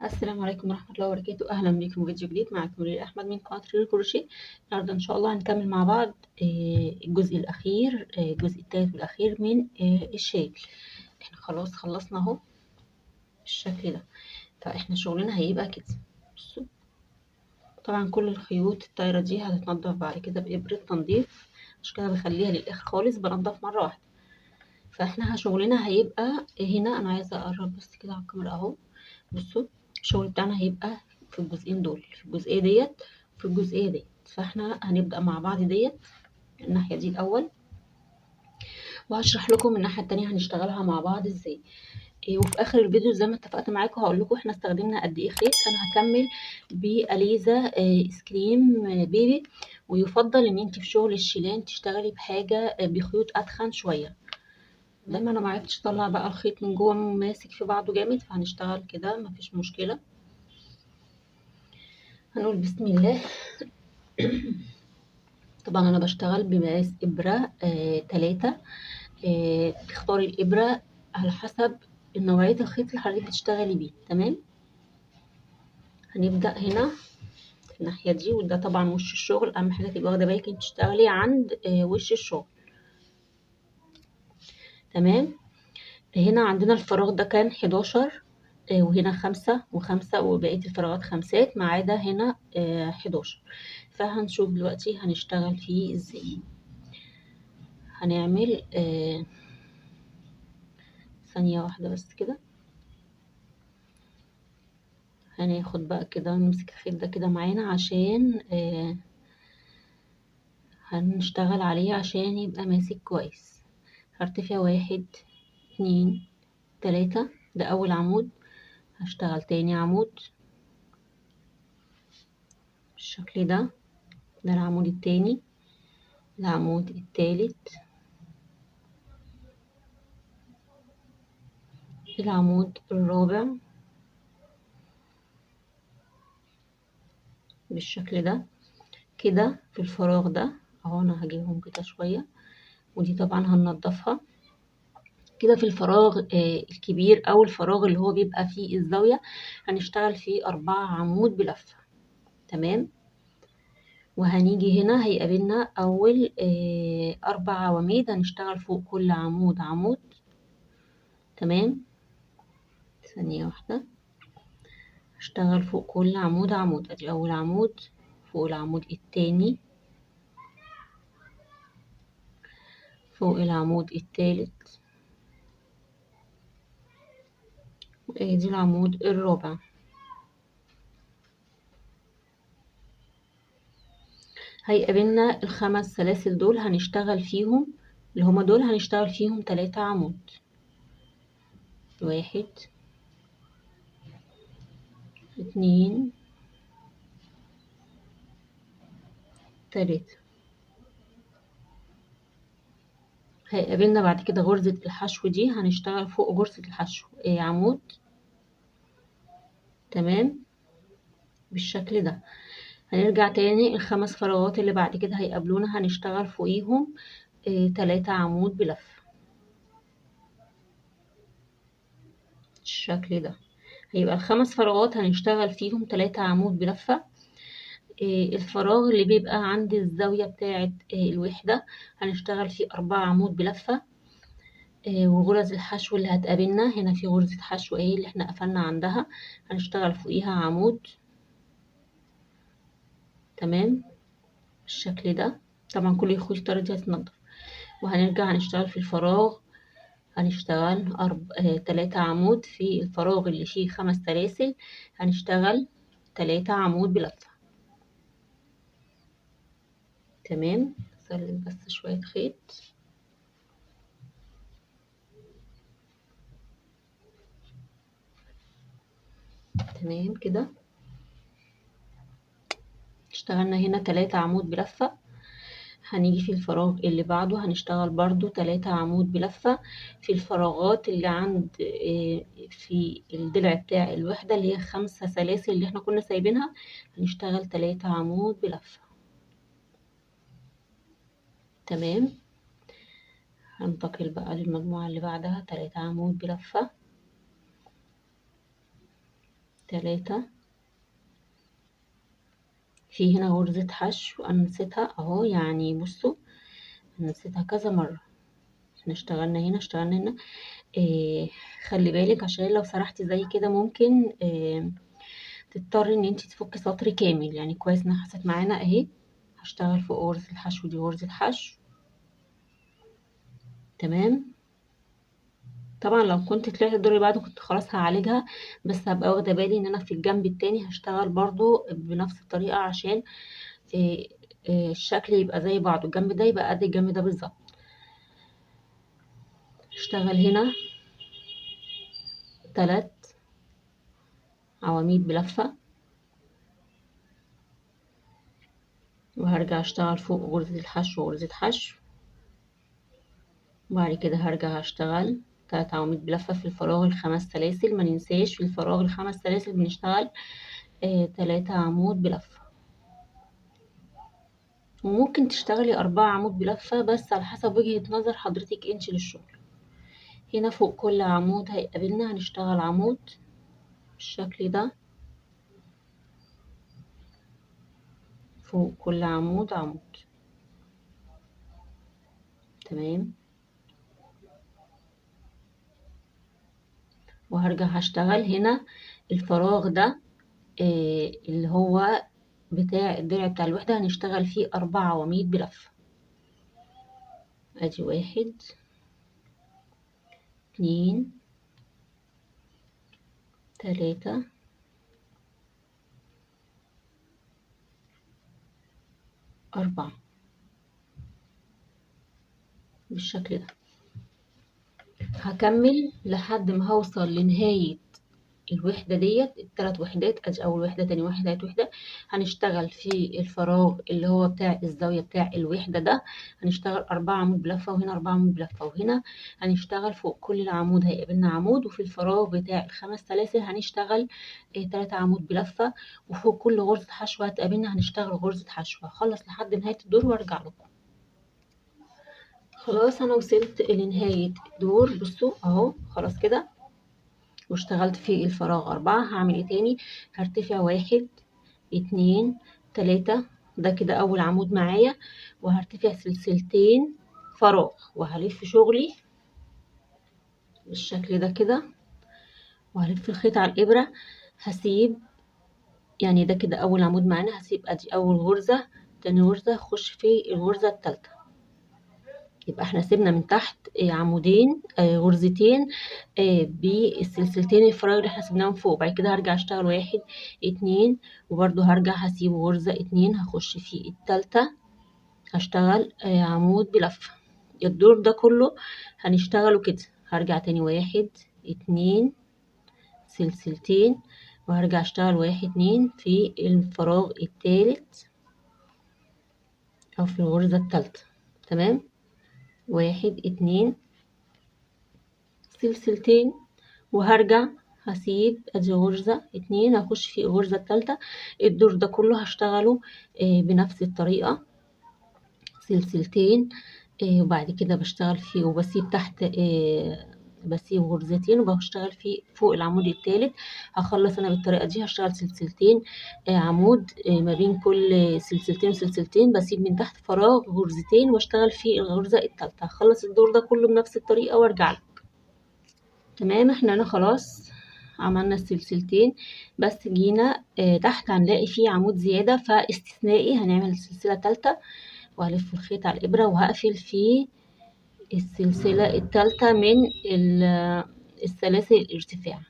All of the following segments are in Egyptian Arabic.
السلام عليكم ورحمة الله وبركاته. أهلا بكم في فيديو جديد، معاكم ريري أحمد من قناة ريري كروشيه. النهاردة إن شاء الله هنكمل مع بعض الجزء الأخير، الجزء الثالث والأخير من الشال. احنا خلاص خلصنا أهو بالشكل ده، فاحنا شغلنا هيبقى كده. بصوا طبعا كل الخيوط الطايرة دي هتتنضف بعد كده بإبرة تنظيف، عشان كده بخليها للآخر خالص، بنضف مرة واحدة. فاحنا شغلنا هيبقى هنا، أنا عايزة أقرب بس كده على الكاميرا أهو. بصوا الشغل بتاعنا هيبقى في الجزئين دول، في الجزئية ديت وفي الجزئية ديت. فاحنا هنبدأ مع بعض ديت الناحية دي الأول، وهشرح لكم الناحية التانية هنشتغلها مع بعض ازاي. وفي آخر الفيديو زي ما اتفقت معاكم هقول لكم احنا استخدمنا قد ايه خيط. انا هكمل بأليزا سكريم بيبي، ويفضل ان انت في شغل الشيلان تشتغلي بحاجة بخيوط اتخن شوية. دايما انا معرفتش اطلع بقى الخيط من جوه، ماسك في بعضه جامد، فهنشتغل كده مفيش مشكلة. هنقول بسم الله. طبعا انا بشتغل بمقاس ابره 3. تختاري الابره على حسب نوعية الخيط اللي حضرتك بتشتغلي بيه. تمام، هنبدا هنا في الناحية دي، وده طبعا وش الشغل. اهم حاجة تبقي واخده بالك انت تشتغلي عند وش الشغل. تمام، هنا عندنا الفراغ ده كان 11، وهنا 5 و5، وبقية الفراغات 5 ما عدا هنا 11. فهنشوف دلوقتي هنشتغل فيه ازاي. هنعمل ثانية واحدة بس كده. هناخد بقى كده، نمسك الخيط ده كده معانا عشان هنشتغل عليه عشان يبقى ماسك كويس. هرتفع 1 2 3، ده اول عمود. هشتغل تاني عمود بالشكل ده، ده العمود التاني، العمود التالت، العمود الرابع بالشكل ده كده. في الفراغ ده اهو، انا هجيبهم كده شوية، ودي طبعا هننضفها كده. في الفراغ الكبير او الفراغ اللي هو بيبقى فيه الزاوية هنشتغل فيه 4 عمود بلفة. تمام، وهنيجي هنا هيقابلنا اول 4 عواميد، هنشتغل فوق كل عمود عمود. تمام، ثانية واحدة، هشتغل فوق كل عمود عمود. ادي اول عمود، فوق العمود التاني، فوق العمود التالت، وادي العمود الرابع. هيقابلنا ال5 سلاسل دول هنشتغل فيهم، اللي هما دول هنشتغل فيهم 3 عمود. 1 2 3. هيقابلنا بعد كده غرزة الحشو دي، هنشتغل فوق غرزة الحشو عمود. تمام، بالشكل ده. هنرجع تاني ال5 فراغات اللي بعد كده هيقابلونا هنشتغل فوقيهم 3 عمود بلفة بالشكل ده. هيبقى ال5 فراغات هنشتغل فيهم 3 عمود بلفة. الفراغ اللي بيبقى عند الزاوية بتاعة الوحدة هنشتغل فيه 4 عمود بلفة. وغرز الحشو اللي هتقابلنا هنا في غرزة حشو اهي اللي احنا قفلنا عندها هنشتغل فوقيها عمود. تمام، بالشكل ده. طبعا كل الخيوط دي هتتنضف. وهنرجع هنشتغل في الفراغ، هنشتغل 3 عمود في الفراغ اللي فيه 5 سلاسل، هنشتغل 3 عمود بلفة. تمام، سلم بس شوية خيط. تمام كده، اشتغلنا هنا 3 عمود بلفة. هنيجي في الفراغ اللي بعده هنشتغل برضو 3 عمود بلفة في الفراغات اللي عند في الضلع بتاع الوحدة اللي هي 5 سلاسل اللي احنا كنا سايبينها، هنشتغل 3 عمود بلفة. تمام، هنتقل بقى للمجموعة اللي بعدها، 3 عمود بلفة. تلاتة. في هنا غرزة حشو انا نسيتها اهو، يعني بصوا انا نسيتها كذا مرة. احنا اشتغلنا هنا اشتغلنا هنا. خلي بالك عشان لو سرحتي زي كده ممكن تضطري ان انت تفكي سطر كامل. يعني كويس انها حصلت معانا اهي. هشتغل فوق غرزة الحشو دي غرزة حشو. تمام. طبعا لو كنت طلعت الدور اللي بعده كنت خلاص هعالجها، بس هبقى واخده بالي ان انا في الجنب التاني هشتغل برضو بنفس الطريقة عشان الشكل يبقى زي بعضه، الجنب ده يبقى قد الجنب ده بالظبط. هشتغل هنا 3 عواميد بلفه، وهرجع اشتغل فوق غرزه الحشو وغرزه حشو، وبعد كده هرجع هشتغل 3 عواميد بلفة في الفراغ ال5 سلاسل. ما ننساش في الفراغ ال5 سلاسل بنشتغل 3 عمود بلفة، وممكن تشتغلي 4 عمود بلفة بس على حسب وجهة نظر حضرتك انت للشغل. هنا فوق كل عمود هيقابلنا هنشتغل عمود بالشكل ده، فوق كل عمود عمود. تمام. وهرجع هشتغل هنا الفراغ ده اللي هو بتاع الضلع بتاع الوحدة هنشتغل فيه 4 عواميد بلفة. ادي 1 2 3 4 بالشكل ده. هكمل لحد ما هوصل لنهاية الوحدة ديت، ال3 وحدات. ادي اول وحدة، تاني وحدة، تالت وحدة. هنشتغل في الفراغ اللي هو بتاع الزاوية بتاع الوحدة ده هنشتغل 4 عمود بلفة، وهنا 4 عمود بلفة، وهنا هنشتغل فوق كل العمود هيقابلنا عمود، وفي الفراغ بتاع ال5 سلاسل هنشتغل 3 عمود بلفة، وفوق كل غرزة حشوة هتقابلنا هنشتغل غرزة حشوة. هخلص لحد نهاية الدور وارجع لكم. خلاص انا وصلت لنهاية الدور، بصوا اهو خلاص كده، واشتغلت في الفراغ 4. هعمل ايه تاني؟ هرتفع 1 2 3، ده كده اول عمود معايا، وهرتفع سلسلتين فراغ، وهلف شغلي بالشكل ده كده، وهلف الخيط على الابرة. هسيب يعني ده كده اول عمود معانا، هسيب ادي اول غرزة، تاني غرزة، هخش في الغرزة التالتة. يبقى احنا سيبنا من تحت عمودين غرزتين بالسلسلتين الفراغ اللي احنا سيبناهم فوق. بعد كده هرجع اشتغل 1 2، وبرده هرجع هسيب غرزة 2، هخش في التالتة هشتغل عمود بلفة. الدور ده كله هنشتغله كده. هرجع تاني 1 2 سلسلتين، وهرجع اشتغل 1 2 في الفراغ التالت او في الغرزة التالتة. تمام. 1 2 سلسلتين، وهرجع هسيب ادي غرزة 2، هخش في الغرزة التالتة. الدور ده كله هشتغله بنفس الطريقة، سلسلتين، وبعد كده بشتغل فيه وبسيب تحت بسيب غرزتين وبشتغل في فوق العمود الثالث. هخلص انا بالطريقة دي، هشتغل سلسلتين عمود ما بين كل سلسلتين وسلسلتين، بسيب من تحت فراغ غرزتين واشتغل في الغرزه الثالثة. هخلص الدور ده كله بنفس الطريقة وارجع لك. تمام. احنا هنا خلاص عملنا السلسلتين، بس جينا تحت هنلاقي فيه عمود زيادة، فاستثنائي هنعمل سلسلة ثالثة، وهلف الخيط على الابره وهقفل في السلسلة الثالثة من السلاسل الارتفاع.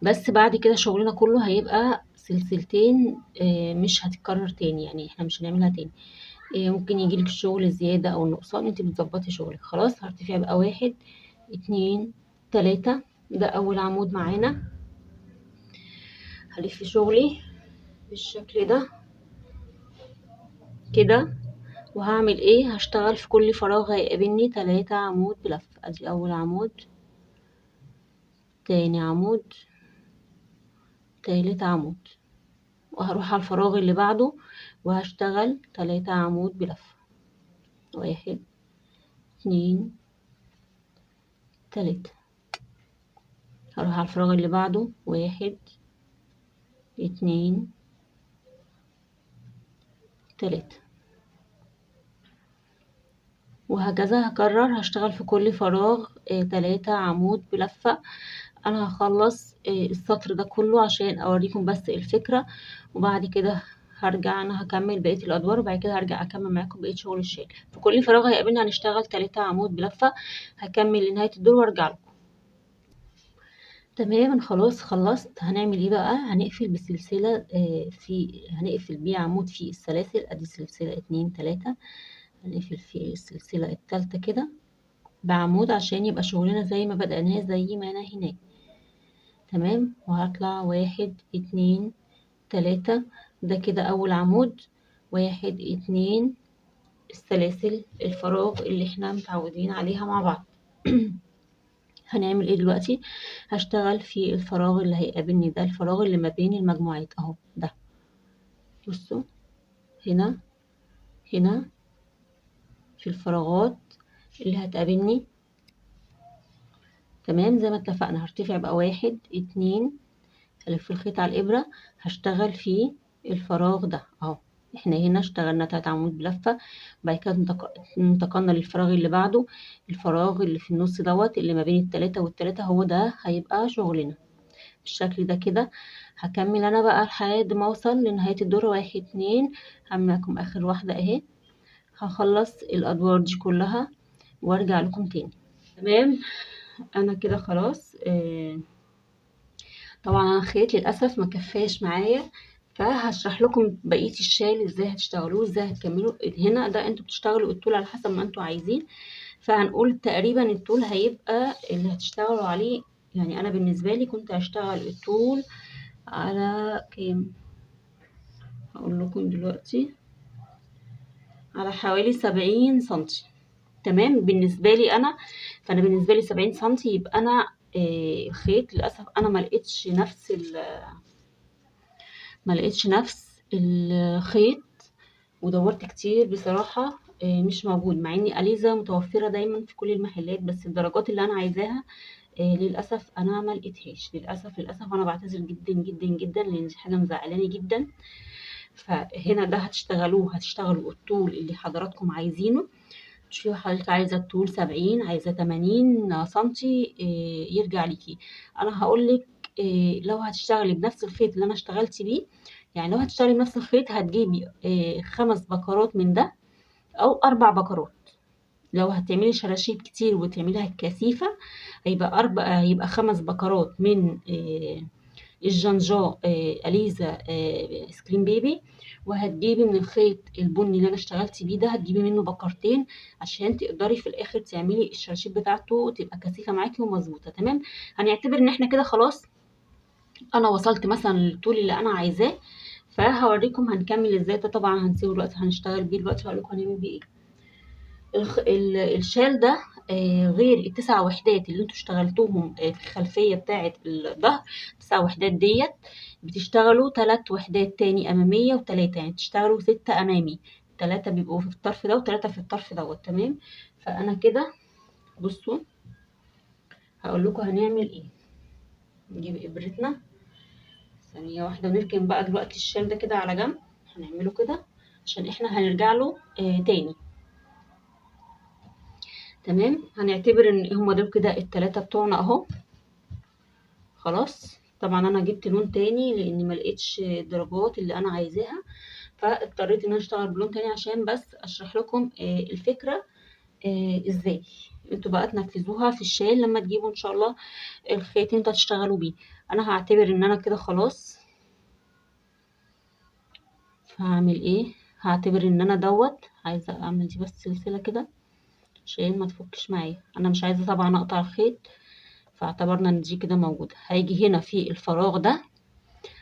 بس بعد كده شغلنا كله هيبقى سلسلتين، مش هتتكرر تاني، يعني احنا مش هنعملها تاني. ممكن يجيلك الشغل زيادة او النقصان، انت بتظبطي شغلك. خلاص هرتفع بقى 1 2 3، ده اول عمود معانا. هلف شغلي بالشكل ده كده، وهعمل ايه؟ هشتغل في كل فراغ هيقابلني 3 عمود بلفة. ادي اول عمود، تاني عمود، تالت عمود، وهروح على الفراغ اللي بعده وهشتغل 3 عمود بلفة. 1 2 3. هروح على الفراغ اللي بعده، 1 2 3، وهكذا. هكرر، هشتغل في كل فراغ 3 عمود بلفة. انا هخلص السطر ده كله عشان اوريكم بس الفكرة، وبعد كده هرجع انا هكمل بقية الادوار، وبعد كده هرجع اكمل معاكم بقية شغل الشال. في كل فراغ هيقابلنا هنشتغل 3 عمود بلفة. هكمل لنهاية الدور وارجع لكم. تمام، انا خلاص خلصت. هنعمل ايه بقى؟ هنقفل بسلسلة، هنقفل بيه عمود في السلاسل. ادي سلسلة 2 3، هنقفل في السلسلة التالتة كده بعمود عشان يبقى شغلنا زي ما بدأناه زي ما نهيناه. تمام، وهطلع 1 2 3، ده كده اول عمود. 1 2، السلاسل الفراغ اللي احنا متعودين عليها مع بعض. هنعمل ايه دلوقتي؟ هشتغل في الفراغ اللي هيقابلني ده، الفراغ اللي ما بين المجموعات اهو ده. بصوا هنا، هنا في الفراغات اللي هتقابلني. تمام، زي ما اتفقنا هرتفع بقى 1 2، هلف الخيط على الابره، هشتغل في الفراغ ده اهو. احنا هنا اشتغلنا 3 عمود بلفه، بعد كده انتقلنا للفراغ اللي بعده، الفراغ اللي في النص دوت اللي ما بين التلاتة والتلاتة، هو ده هيبقى شغلنا بالشكل ده كده. هكمل انا بقى لحد ما اوصل لنهاية الدور. 1 2، هعمل معاكم اخر واحدة اهي. هخلص الادوار دي كلها وارجع لكم تاني. تمام، انا كده خلاص. طبعا انا الخيط للاسف ما كفاش معايا، فهشرح لكم بقية الشال ازاي هتشتغلوه، ازاي هتكملوا. هنا ده انتوا بتشتغلوا الطول على حسب ما انتوا عايزين، فهنقول تقريبا الطول هيبقى اللي هتشتغلوا عليه. يعني انا بالنسبة لي كنت هشتغل الطول على كام؟ هقول لكم دلوقتي، على حوالي 70 سنتي. تمام، بالنسبة لي انا، فانا بالنسبة لي 70 سنتي. يبقى انا الخيط للاسف انا ما لقيتش نفس الخيط، ودورت كتير بصراحة مش موجود، مع ان اليزا متوفرة دايما في كل المحلات، بس الدرجات اللي انا عايزاها للاسف انا ما لقيتهاش. للاسف انا بعتذر جدا جدا جدا، لان دي حاجة مزعلاني جدا. فهنا ده هتشتغلوه، هتشتغلوا الطول اللي حضراتكم عايزينه. شوفي حضرتك عايزه الطول 70، عايزه 80 سنتي، يرجع ليكي. انا هقولك لو هتشتغلي بنفس الخيط اللي انا اشتغلت بيه، يعني لو هتشتغلي بنفس الخيط هتجيبي 5 بكرات من ده او 4 بكرات. لو هتعملي شراشيب كتير وتعمليها كثيفة هيبقى هيبقى 5 بكرات من الجنجا اليزا سكرين بيبي، وهتجيبي من الخيط البني اللي انا اشتغلت بيه ده هتجيبي منه بكرتين عشان تقدري في الاخر تعملي الشراشيب بتاعته تبقى كثيفة معاكي ومظبوطه. تمام، هنعتبر ان احنا كده خلاص انا وصلت مثلا للطول اللي انا عايزاه، فهوريكم هنكمل ازاي. ده طبعا هنسيبه دلوقتي، هنشتغل بيه دلوقتي، وهقول لكم هنعمل بيه ايه. الشال ده غير ال9 وحدات اللي انتوا اشتغلتوهم في الخلفية بتاعه الظهر، 9 وحدات ديت بتشتغلوا 3 وحدات تاني امامية و3، يعني تشتغلوا 6 امامي، 3 بيبقوا في الطرف ده و3 في الطرف دوت. تمام، فانا كده بصوا هقول لكم هنعمل ايه. نجيب ابرتنا ثانية واحدة ونركن بقى دلوقتي الشال ده كده على جنب، هنعمله كده عشان احنا هنرجع له تاني. تمام، هنعتبر ان هما دول كده ال3 بتوعنا اهو. خلاص، طبعا انا جبت لون تاني لان ما لقيتش الدرجات اللي انا عايزاها، فاضطريت ان انا اشتغل بلون تاني عشان بس اشرح لكم الفكرة ازاي انتوا بقى تنفذوها في الشال لما تجيبوا ان شاء الله الخيط انتوا هتشتغلوا بيه. انا هعتبر ان انا كده خلاص، فهعمل ايه؟ هعتبر ان انا دوت عايزه اعمل دي بس سلسلة كده عشان ما تفكش معايا، انا مش عايزه طبعا اقطع الخيط، فاعتبرنا ان دي كده موجودة. هيجي هنا في الفراغ ده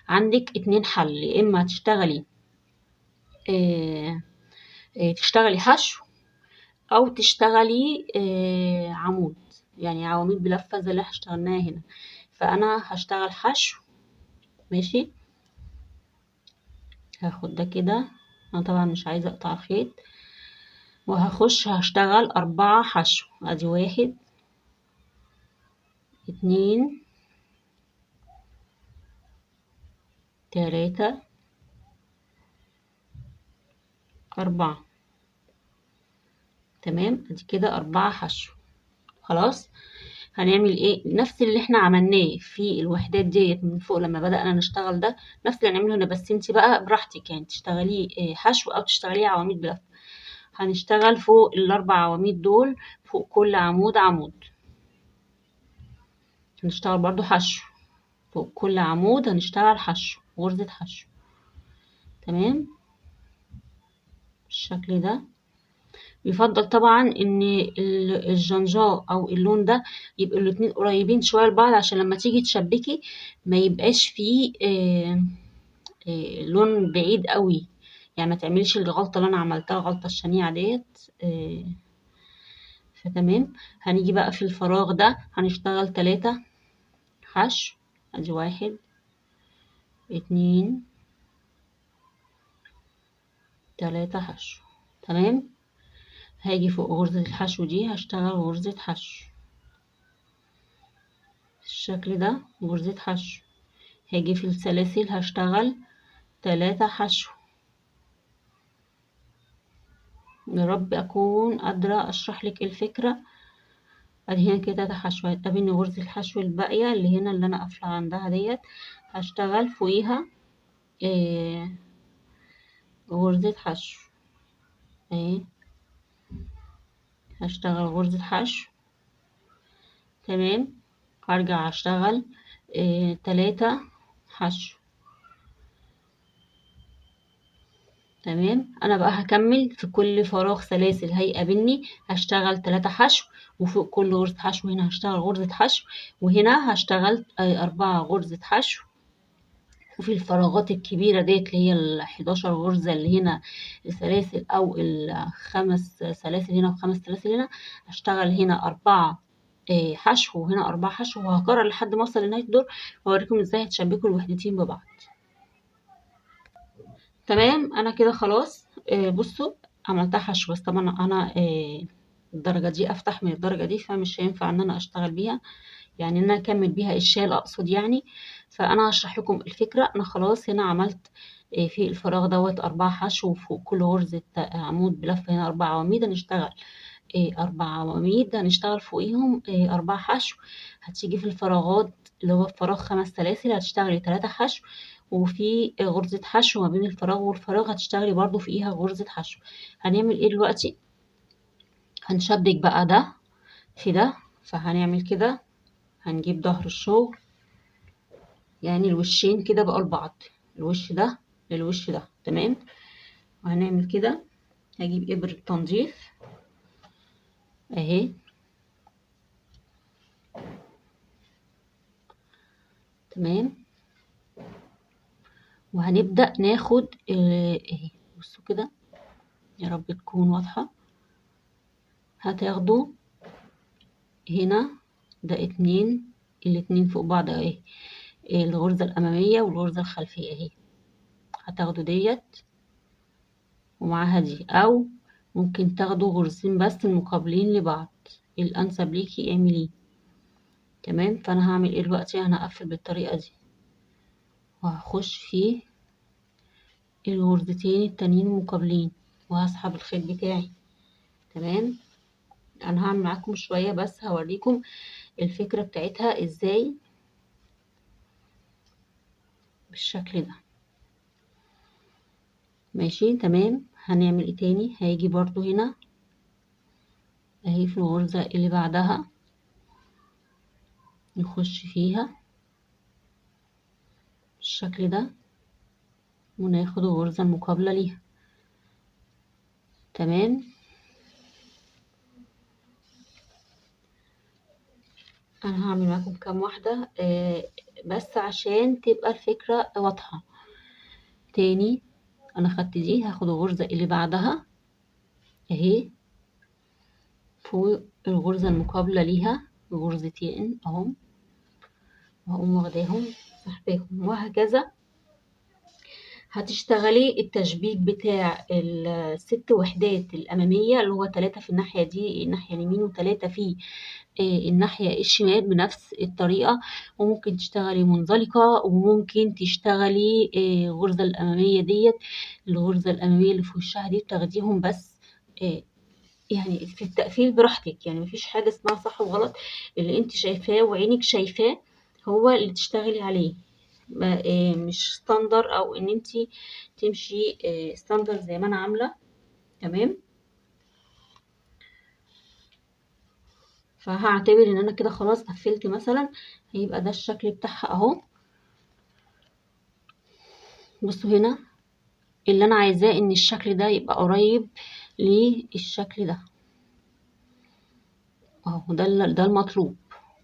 عندك 2 حل، يا اما تشتغلي تشتغلي حشو، او تشتغلي عمود، يعني عواميد بلفه زي اللي احنا اشتغلناها هنا. فانا هشتغل حشو، ماشي. هاخد ده كده، انا طبعا مش عايزه اقطع الخيط، وهخش هشتغل 4 حشو. ادي 1 2 3، 4. تمام، ادي كده 4 حشو. خلاص، هنعمل ايه؟ نفس اللي احنا عملناه في الوحدات ديت من فوق لما بدأنا نشتغل، ده نفس اللي هنعمله هنا، بس انت بقى براحتك يعني تشتغليه حشو او تشتغليه عواميد بلف. هنشتغل فوق ال4 عواميد دول، فوق كل عمود عمود هنشتغل برضو حشو، فوق كل عمود هنشتغل حشو، غرزة حشو. تمام، بالشكل ده. يفضل طبعا ان الجنجا او اللون ده يبقوا الاتنين قريبين شوية لبعض، عشان لما تيجي تشبكي ما يبقاش فيه لون بعيد قوي، يعني ما تعمليش الغلطة اللي انا عملتها، الغلطة الشنيعة ديت. فتمام، هنيجي بقى في الفراغ ده هنشتغل 3 حشو، ادي 1، 2، 3 حشو. تمام، هاجي فوق غرزة الحشو دي هشتغل غرزة حشو بالشكل ده، غرزة حشو. هاجي في السلاسل هشتغل 3 حشو. يا رب اكون قادرة اشرح لك الفكرة. ادي هنا كده 3 حشو، هتقابلني غرزة الحشو الباقية اللي هنا اللي انا قافلة عندها ديت، هشتغل فوقيها غرزة حشو اهي، هشتغل غرزة حشو. تمام، هرجع اشتغل 3 حشو. تمام، انا بقى هكمل في كل فراغ سلاسل هيقابلني هشتغل 3 حشو، وفوق كل غرزة حشو هنا هشتغل غرزة حشو، وهنا هشتغل 4 غرزة حشو. وفي الفراغات الكبيرة ديت اللي هي ال11 غرزة اللي هنا السلاسل، او ال5 سلاسل هنا و5 سلاسل هنا، هشتغل هنا 4 حشو وهنا 4 حشو، وهكرر لحد ما اوصل لنهاية الدور واوريكم ازاي هتشبكوا الوحدتين ببعض. تمام، انا كده خلاص. بصوا عملتها حشو، بس طبعا انا الدرجة دي افتح من الدرجة دي، فمش هينفع ان انا اشتغل بيها، يعني ان انا اكمل بيها الشال اقصد يعني. فانا هشرح لكم الفكرة. انا خلاص هنا عملت في الفراغ دوت 4 حشو، وفوق كل غرزه عمود بلفه هنا 4 عواميد، هنشتغل 4 عواميد، هنشتغل فوقيهم 4 حشو. هتيجي في الفراغات اللي هو فراغ 5 سلاسل هتشتغلي 3 حشو، وفي غرزة حشو ما بين الفراغ والفراغ هتشتغلي برضو فيها غرزة حشو. هنعمل ايه دلوقتي؟ هنشبك بقى ده في ده، فهنعمل كده، هنجيب ظهر الشغل يعني الوشين كده بقوا لبعض، الوش ده للوش ده. تمام، وهنعمل كده، هجيب ابرة تنظيف اهي، تمام، وهنبدأ ناخد اهي، بصوا كده يا رب تكون واضحة. هتاخدوا هنا ده 2، الاتنين فوق بعض اهي، الغرزة الأمامية والغرزة الخلفية اهي، هتاخدوا ديت ومعاها دي، أو ممكن تاخدوا غرزتين بس المقابلين لبعض، الأنسب ليكي اعمليه. تمام، فأنا هعمل ايه دلوقتي؟ أنا هقفل بالطريقة دي، وهخش في الغرزتين التانيين المقابلين، وهسحب الخيط بتاعي. تمام، انا هعمل معاكم شوية بس هوريكم الفكرة بتاعتها ازاي بالشكل ده. ماشي، تمام. هنعمل ايه تاني؟ هيجي برضو هنا اهي في الغرزة اللي بعدها نخش فيها بالشكل ده، وناخد الغرزة المقابلة ليها. تمام، انا هعمل معاكم كام واحدة بس عشان تبقى الفكرة واضحة. تاني انا خدت دي، هاخد الغرزة اللي بعدها اهي فوق الغرزة المقابلة ليها، غرزتين اهم، وهقوم واخداهم سحباهم، وهكذا. هتشتغلي التشبيك بتاع الست وحدات الأمامية اللي هو 3 في الناحية دي الناحية اليمين و3 في الناحية الشمال بنفس الطريقة. وممكن تشتغلي منزلقة، وممكن تشتغلي غرزة الأمامية ديت، الغرزة الأمامية اللي في وشها دي بتاخديهم بس يعني في التقفيل براحتك، يعني مفيش حاجة اسمها صح وغلط، اللي انت شايفاه وعينك شايفاه هو اللي تشتغلي عليه، مش standard او ان انت تمشي standard زي ما انا عاملة. تمام. فهعتبر ان انا كده خلاص قفلت مثلا، هيبقى ده الشكل بتاعها اهو. بصوا هنا اللي انا عايزاه ان الشكل ده يبقى قريب للشكل ده اهو، ده المطلوب.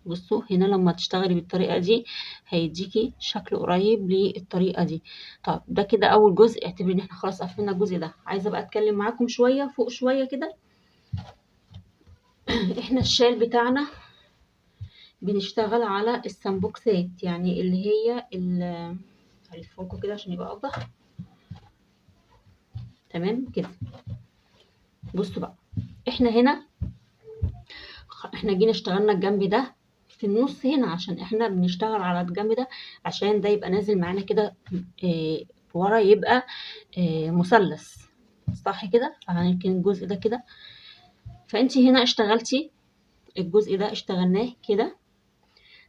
بصوا هنا لما تشتغلي بالطريقة دي هيديكي شكل قريب للطريقة دي. طب ده كده اول جزء، اعتبري ان احنا خلاص قفلنا الجزء ده. عايزه بقى اتكلم معاكم شوية فوق شوية كده. احنا الشال بتاعنا بنشتغل على السمبوكسات، يعني اللي هي هلفكم كده عشان يبقى اوضح. تمام كده. بصوا بقى احنا هنا احنا جينا اشتغلنا الجنب ده في النص هنا، عشان احنا بنشتغل على الجنب ده عشان ده يبقى نازل معانا كده ورا، يبقى مثلث صح كده. فهنركن الجزء ده كده. فانتي هنا اشتغلتي الجزء ده اشتغلناه كده.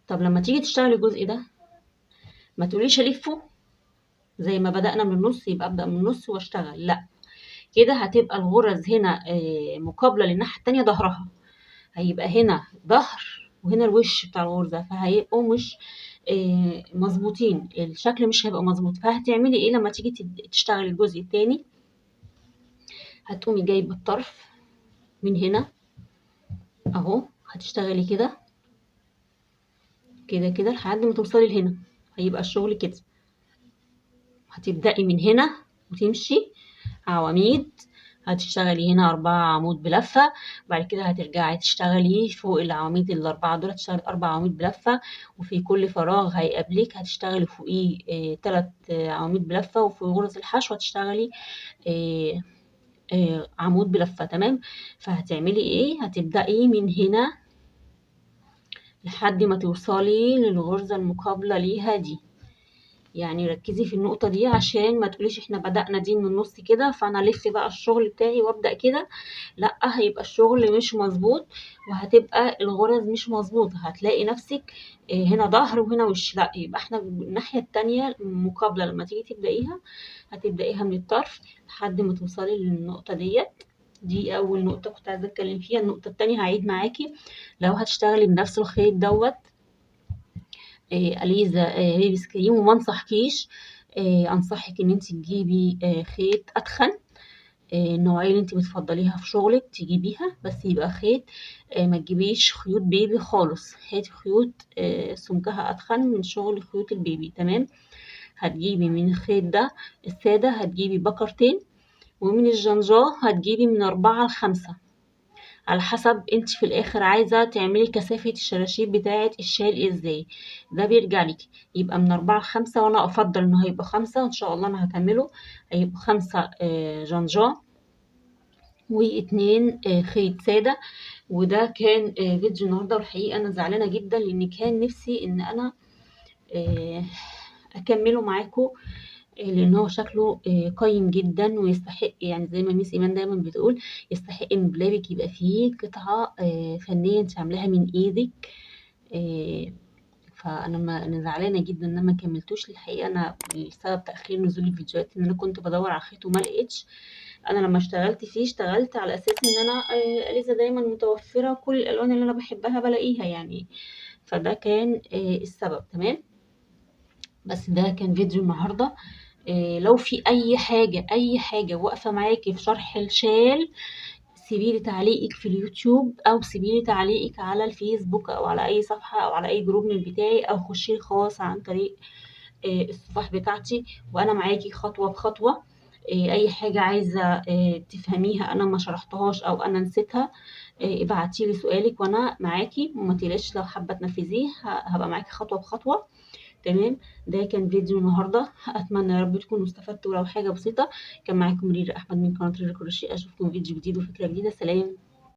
طب لما تيجي تشتغلي الجزء ده ما تقوليش الفه زي ما بدأنا من النص يبقى ابدأ من النص واشتغل، لا كده هتبقى الغرز هنا مقابلة للناحية التانية ظهرها، هيبقى هنا ظهر وهنا الوش بتاع الغرزة، فهيبقوا مش مظبوطين، الشكل مش هيبقى مظبوط. فهتعملي ايه لما تيجي تشتغلي الجزء التاني؟ هتقومي جايبه الطرف من هنا اهو، هتشتغلي كده كده كده لحد ما توصلي لهنا، هيبقى الشغل كده. هتبدأي من هنا وتمشي عواميد، هتشتغلي هنا 4 عمود بلفة، بعد كده هترجعي تشتغلي فوق العواميد ال4 دول، هتشتغلي 4 عواميد بلفة، وفي كل فراغ هيقابلك هتشتغلي فوقيه 3 عواميد بلفة، وفي غرز الحشو هتشتغلي عمود بلفة. تمام. فهتعملي ايه؟ هتبدأي من هنا لحد ما توصلي للغرزة المقابلة ليها دي. يعني ركزي في النقطة دي عشان ما تقوليش احنا بدأنا دي من النص كده فانا الف بقى الشغل بتاعي وابدأ كده، لا هيبقى الشغل مش مظبوط وهتبقى الغرز مش مظبوطة، هتلاقي نفسك هنا ظهر وهنا وش. لا يبقى احنا الناحية التانية المقابلة لما تيجي تبدأيها هتبدأيها من الطرف لحد ما توصلي للنقطة ديت. دي اول نقطة كنت عايزة اتكلم فيها. النقطة التانية هعيد معاكي، لو هتشتغلي بنفس الخيط دوت Alize baby cream، وما انصحكيش، انصحك ان انت تجيبي خيط اتخن، النوعية اللي انت بتفضليها في شغلك تجيبيها، بس يبقى خيط، ما تجيبيش خيوط baby خالص، هاتي خيوط سمكها اتخن من شغل خيوط ال baby. تمام. هتجيبي من الخيط ده السادة هتجيبي بكرتين، ومن الجنجاه هتجيبي من 4 ل5 على حسب انت في الاخر عايزه تعملي كثافة الشراشيب بتاعه الشال ازاي، ده بيرجع لك. يبقى من 4 ل5، وانا افضل انه هيبقى 5 ان شاء الله، انا هكمله هيبقى 5 جنجاه و2 خيط ساده. وده كان فيديو النهارده، والحقيقة انا زعلانة جدا لان كان نفسي ان انا اكمله معاكم، لان هو شكله قيم جدا ويستحق، يعني زي ما ميس ايمان دايما بتقول يستحق ان دولابك يبقى فيه قطعه فنية انت عاملاها من ايدك. فانا ما انا زعلانة جدا ان انا ما كملتوش. الحقيقة انا بسبب تاخير نزول الفيديوهات ان انا كنت بدور على خيط وما لقيتش. انا لما اشتغلت فيه اشتغلت على اساس ان انا Alize دايما متوفرة كل الالوان اللي انا بحبها بلاقيها يعني، فده كان السبب. تمام. بس ده كان فيديو النهارده. لو في اي حاجة اي حاجة واقفة معاكي في شرح الشال، سيبيلي تعليقك في اليوتيوب، او سيبيلي تعليقك على الفيسبوك، او على اي صفحة، او على اي group من بتاعي، او خشي خاص عن طريق الصفحة بتاعتي، وانا معاكي خطوة بخطوة. اي حاجة عايزه تفهميها انا ما شرحتهاش او انا نسيتها، ابعتيلي سؤالك وانا معاكي، وما تقلقش لو حابة تنفذيه هبقى معاكي خطوة بخطوة. تمام. ده كان فيديو النهارده، اتمنى يا رب تكونوا استفدتوا ولو حاجة بسيطة. كان معاكم ريرا احمد من قناة ريرا كروشيه، اشوفكم فيديو جديد وفكره جديدة. سلام.